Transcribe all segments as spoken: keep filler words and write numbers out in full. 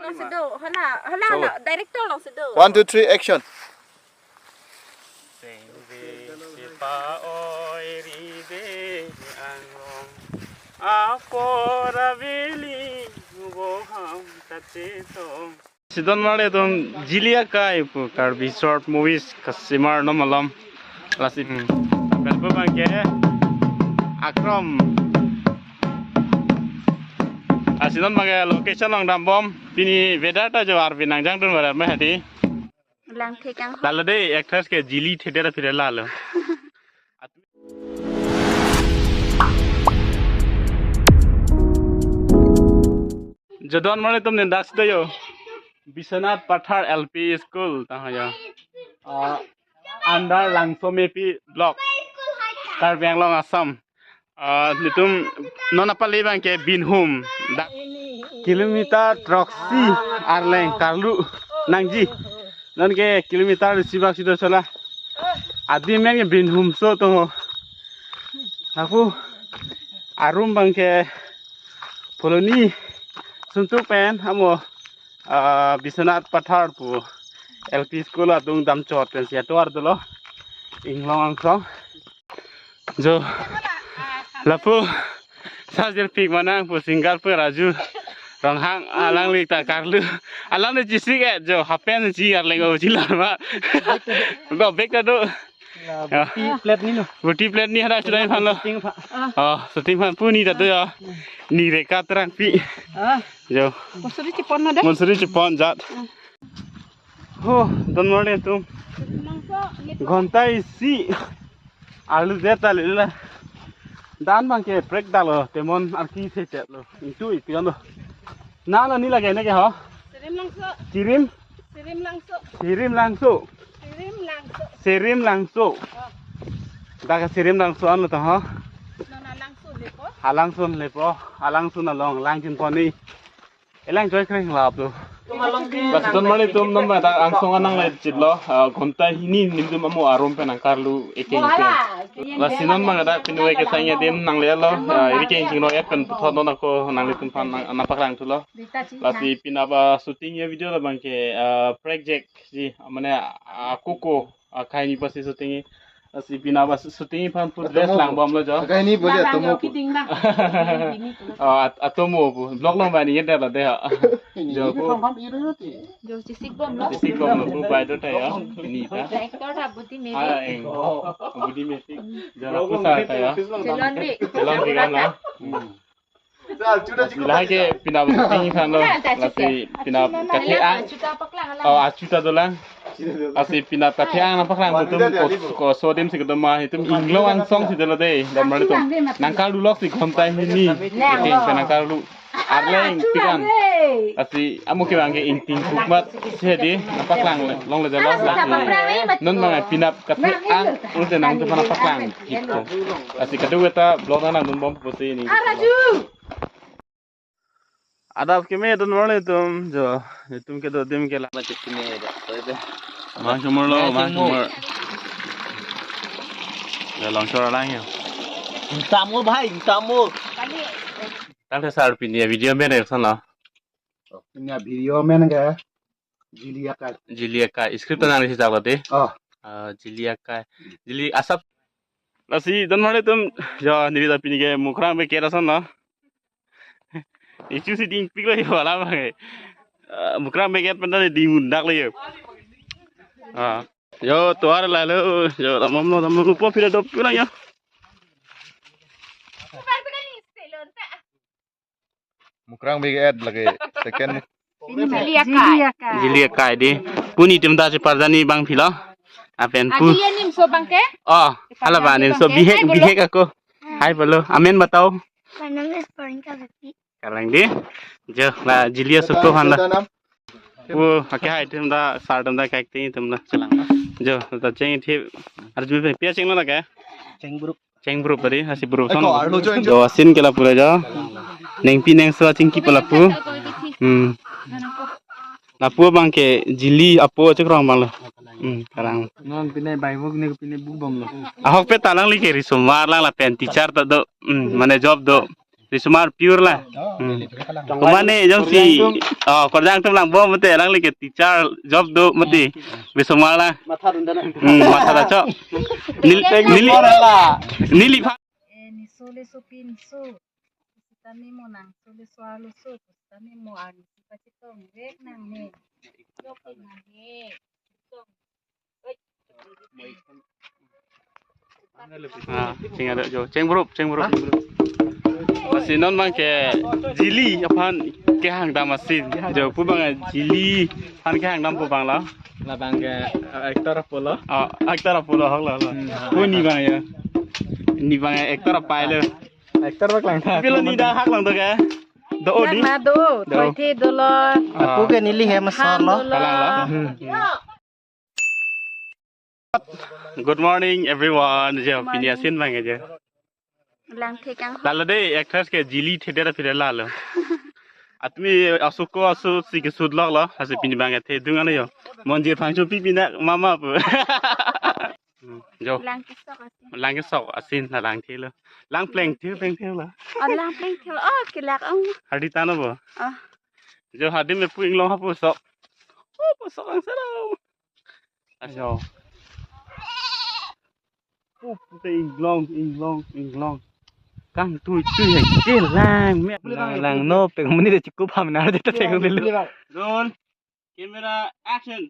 Sido, hala, hala, Coba. Na, director along sido. One, two, three, action. Sengve sipa oi ride anglong. Apor aveli boham kachetong. Sidon male tum Jili Akai pu Karbi short movies kasimar non malom. Lasi, hmm, belpo bangke akrom. Asidon bangke location along dambom. Pini weather ta jo arve nangjangdun varat me hadi. Lang thekang. Lalo de actress ke Jili thede ra phire lalo. Jodon mane tum nindak sida yo. Biswanath Pathar L P School ta ha yo. Ah, under Langsomepi Block, Karbi Anglong, Assam. Ah, netum non apali bangke Binhum. Da kilometer throksi arleng karlu nangji. Non ke kilometer isi bak sido chola. Adim men ke Binhum so to ho. Lapu arum bangke Phuloni sumtuk pen amo, ah, Biswanath Pathar pu L P School adung damchot pensi atovar dolo. Inglong angsong. Jo, lapu sajir pik manang pu singer pu Raju Ronghang alangli ta karlu. Alangli chesik-et jo, half pant si arleng o chilar ma. Bo bag ta do. Ya. Boti plate ni no. Boti plate ni hada sudah iphan lo. Shooting aphan. Oh, shooting aphan pu ni ta do ya. Ni Reka Terangpi. Ah. Jo. Monsuri chepon na de. Monsuri chepon jat. Ho, don mane tum. Ghonta isi. Alu jeta lila. Dan bangke prek dalo, temon arki se chet lo. Itu itu lo. Na lo ni lage ne ke ho? Sirim Langso. Sirim? Sirim Langso. Sirim Langso. Sirim Langso. Sirim Langso. Oh. Dak Sirim Langso an lo to ho? Nona Langso lepo. Alangso lepo. Alangso na long lang jin poni. Elang joy kring lap tu. Bas don mane tum non ba dak angsong anang le chit lo, ah, ghonta hini netum amo arum pen nangkarlu ekeng ekeng. Lasi non bang dak pinwe ke sangya dim nangle lo, ah, iri keng keng lo et pen puthot non ako nanglitum aphan nang, nangpaklang thulo. Lasi pinap a shooting ya video lo bangke, ah, project si, mane, ah, kuko, ah, kaini pasi shooting. Lasi pinap a shooting aphan pu dress lang bom lo jo. Kaini bole atomo pu. Oh, at-, atomo pu. Vlog long bani yet dela de ha. Jo pu. Jo chisik bom lo. Chisik bom lo pu bai do ta ya. Ini ta. Director ta budi me. Ah, eng. Budi me tik. Jo lapu sa ta ya. Jelon bi. Jelon bi kan na. Hmm. Lasi lahai ke pinap shooting aphan lo, lasi pinap kathe-ang. Oh, achuta dolang. Lasi pinap kathe-ang nangpaklang tum ko, ko sodim si kedoma itum inglong angsong si dolo de, don mane tum. Nangkarlu lok si ghonta hini. Ekeng pen nangkarlu. Arleng pikan. Lasi amo ke bangke ingting kukmat si hedi nangpaklang longle dolo. Lasi non bang pinap kathe-ang ulte nangtum aphan nangpaklang. Gitu. Lasi kadokave ta vlog nang nangdun bom pusi ini. Araju. Adap keme don mane tum jo, netum kedo adim ke la. Macet keme da. Mang sumur lo, mang sumur. Ya, longsor lang ya. Tamur bhai, tamur. Tang sar pini ya video men ya sana. Pini ya video men ke. Jili Akai. Jili Akai. Script nang isi chak late. Oh. Ah, Jili Akai. Jili asap. Lasi don mane tum jo niri ta pini ke Mukrang bek-et ason lo. Ichu si dingpik lo yo alam ke. Ah, Mukrang bek-et pen ta ding undak lo yo. Ah. Yo tovar lalo yo tamam lo tamam lo po phira dop pulang yo. Mukrang bek-et lake second. Jili Akai. Jili Akai di. Puni tim ta cheparjani bang philo. Apen pu. Adi ya nimso bangke? Oh, hala ba nimso bihek bihek ako. Hai bolo. Amen batao. Manang es porin ka beti. Kalang di. Jo la Jili aso ko han la. Pu ake hai tim ta sar tim ta kaik ting tim ta chelang. Jo ta cheng thi. Arju pe pia cheng lo la ke? Cheng bro. Cheng bro tadi, asi bro. Eh, son. Ko arlo join. Jo asin ke lapu ra jo. Nengpi nengso chingki pa lapu. Hmm. Lapu bangke Jili apo chekrong bang lo. Hmm, karang. Non pine bai buk ne pine buk bom lo. Ahok pe ta alangli ke risomar lang lapen teacher ta do. Hmm, mane job do. Risomar pure la. Hmm. Komatne jongsi, oh, Korjang atum langbom mate, alangli ke teacher job do mate. Risomar la. Matha dun dana. Hmm, matha da chok. Neli, neli, neliphan. Eh, ne so le sopinso. Sitame mo nangso le so-arlo so. Sitame mo arnisi pachitongvek nangne. Yok nangne. Ah, cheng ada jo, cheng bro, cheng bro. Lasi non abang ke Jili aphan kehang dam asin. Jo pu abang Jili aphan kehang dam pu abang la. Labang ke, eh, actor pulo. Ah, actor pulo hok la la. Hmm. Pu ne abang ya. Ne abang actor apai lo. Actor bak lang tha. Pilo ne dak hak lang to ke. Do o di. Dak na do, do. Thoi the dolo. Ah. Pu ke neli hem asor lo. Han dolo. Kalang lo. Hmm. Good morning, everyone. Jo, pini asin abang jo. Lang thekang. Lalo de, actress ke Jili the dera phi lalo. Atmi asuko asu si ke sut lok lo, asu pini abang thedung ano jo. Monjir Phangcho pi pina mama pu. Hmm, jo. Lang kesok asin. Lang kesok asin, na lang thelo. Lang pleng thelo, pleng thelo. Oh, lang pleng thelo. Oh, kelak ong. Hardi tano bo. Oh. Jo, hardi me pu inglong hapu sok. Oh, pu sok ang sero. Ajo. Pu, pu te inglong, inglong, inglong. Kang tui, tui hai ke lang. Me lang, lang no, peng muni de cukup ham na de ta teng belu. Roll. Camera, action.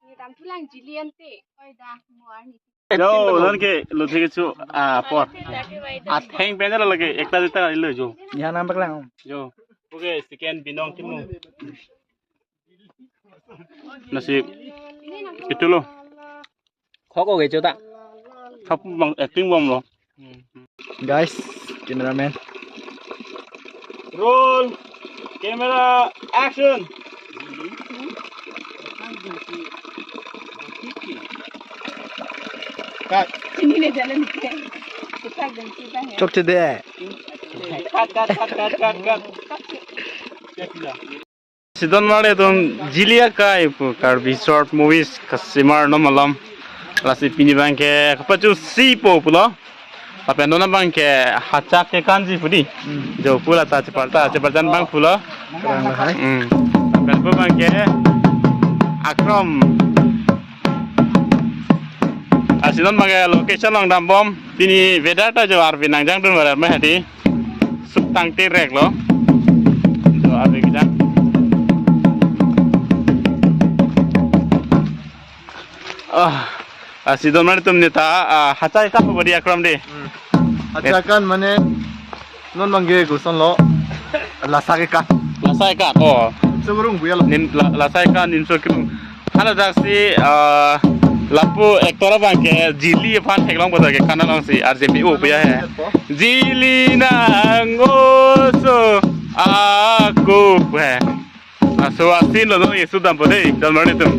Ni tam thulang Jili ante. Oi da, mo arni. Jo, non ke lo the ke chu, ah, apor. Atheng pen lo ke, ekta deta lo jo. Ya nam bak lang. Jo. Okay, second Binong Timung. Lasi, itu lo. Khok oke, chota. Khap bang acting bom lo. Guys, cameraman. Roll. Camera, action. Cut. Ini le jalan ke. Kita ganti bang ya. Chok chede. Cut, cut, cut, cut, cut, cut. Sidon mare atum Jili akai pu Karbi short movies kasimar non malom. Lasi pini abang ke kapachu si po pulo. Lapen non abang ke hachak kekanji pu di. Hmm. Jo pu la ta cheparta, cheparjan abang pulo. Kurang lahai. Hmm. Lapen pu abang ke akrom. Lasi non abang ke location along dam bom. Pini weather ta jo arve nangjang dun varar me hadi. Suk tangte rek lo. Jo, ave kita. Ah, ah, sidon mane tum neta, ah, hachai ka bodi akram de. Hmm. Hachai kan mane non mangge guson lo. Lasa ke kan. Lasa ke kan. Oh. Seburung buya lo. Nim la, lasa ke kan nim so kirung. Hala daksi, ah, lapu actor abang ke Jili aphan theklong bodo ke kana long si R J P O puya he. Jili nang oso aku he. Aso asin lo no Yesu dam pode, dan mari tum.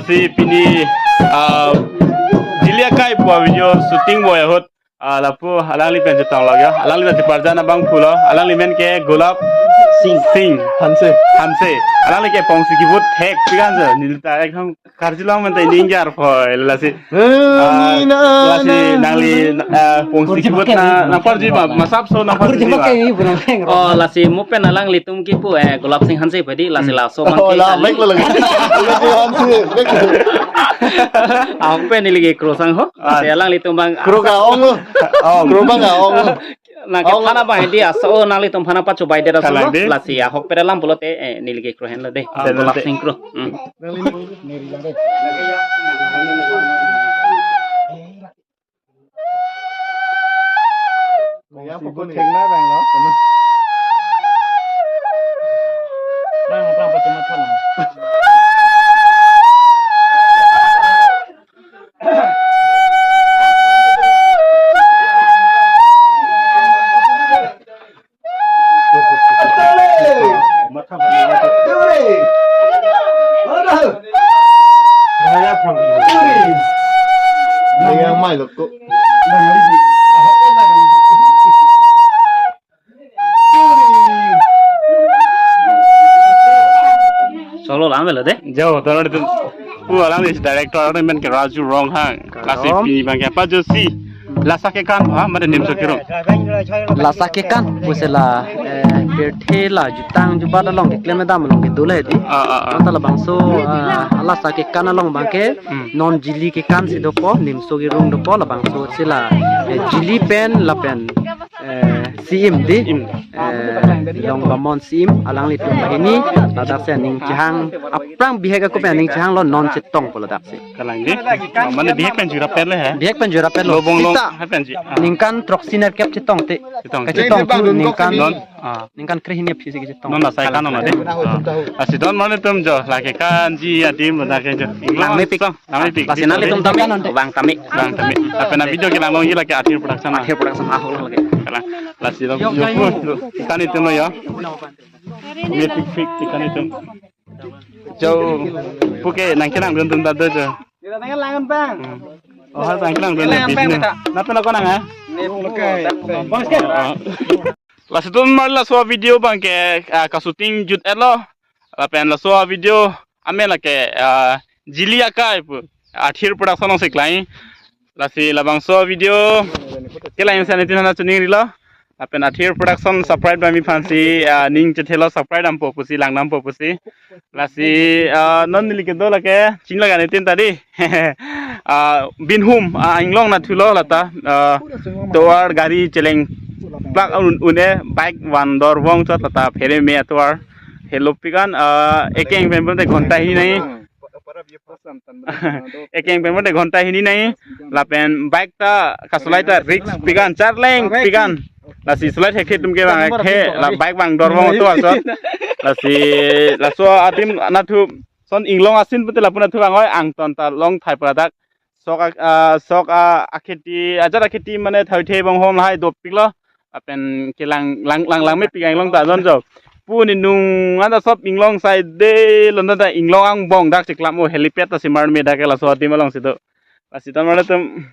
Si pini, ah, Jili akai pu video shooting boy ahut. Ah, lapu alangli pen chetong lok ya. Alangli pen cheparjan abang pulo. Alangli men ke Gulab Singh. Singh. Hanse. Hanse. Alangli ke pongsi kibut thek pikan se. Neli ta ekdom karjulong men ta ini ingjar poi lasi. Ah, lasi nangli, ah, pongsi kibut na, nangparju ma, masap so nangparju ma. Oh, lasi mo pen alanglitum kipu, eh, Gulab Singh Hanse pedi, lasi laso man ke la kali. Mek lo lagi. Gulab Singh Hanse, mek lo. Ang pen neli ke krosang ho. Ah. Lasi alanglitum abang. Kro ka ong lo. Oh, kro abang ka ong lo. Na ke thana abang hedi aso nanglitum aphan pachobai det aso lo. Kalang de. Lasi ahok pera lam pulote, eh, neli ke kro henlo de. Ah, Gulab Singh kro. Hmm. Cholo lang velo de. Jo, tar tum. Pu alang ni director alang men ke Raju Ronghang. Lasi pini abang ke apa jo si. Lasa kekan ha, mane nimso kerong. Lasa kekan pusi la, eh, pirthe la jutang jubat along keklem dam along kedo le di. Ah, ah, ah. Anta labangso, ah, lasa kekan along abangke, hmm, non jili kekan si dopo, nimso kerong dopo, labangso si la, eh, jili pen lapen, eh, si-im di. Im. Eh, Long Bamon si-im, alanglitum banghini, ladak si aning chehang, aphrang bihek ako pen aning chehanglo, non chetongpo ladak si. Kalang di. Mane bihek pen jura pele he. Bihek pen jura pele. Lobong long. Sita. He pen ji. Ah. Ningkan throksi nerkep chetongte. Chetongte. Kachetong thu ningkan. Non. Ah. Ningkan krehini aphi si kachetong. Non asai kan mane. Ah. Lasi don mane tum jo lake kanji adim lake jo. Langmepik. Langmepik. Lasi nanglitum tame. Bang tame. Bang tame. Lapen a video kelang long lake Athir Production. Athir Production ahok lake. Kalang. Lasi don yo. Kan itum lo ya. Mepik pik kan itum. Jo, puke nangkelangdun dun ta do jo. Kita tanggal langan bang. Hmm. Oh, hal nangkelangdun ya bisnis. Napa lo konang ah? Oke. Bos ke. Oh, oh. Lasi don mar laso video abangke, ah, kashooting jut-etlo. Lapen laso video amen lake, ah, jili akai pu. Athir Production along si klai. Lasi labangso video kelang sa nitin hana chuning rilo. Lapen Athir Production subscribe dam aphan si, ah, ning chethelo subscribe dampo pusi langdampo pusi. Lasi, ah, non neli kedo lake ching lake nitin ta di. Ah, Binhum, ah, inglong nathulo lata, ah, tovar gari cheleng plak un, une bike van dor vong chot lata phere me atovar. Helopik an, ah, ekeng pen pen te ghonta hini nai. Ekeng pen pen te ghonta hini nai. Lapen bike ta kasolai ta risk pigan charleng pigan. Lasi solai thek thek tum ke bang ke la bike bang dor vong atovar chot. Lasi laso adim nathu son inglong asin pute lapu nathu bang oi angton ta long thai pradak. Sok a, ah, sok a, akheti, ajat akheti mane thai the bong hom lahai dopiklo. Lapen kelang lang lang langmepik inglong ta don jo. Pu ni nung anta sop inglong sai de lon ta inglong angbong dak chiklam o helipad ta si mar me dak ke laso adim along si do. Lasi don mane tum.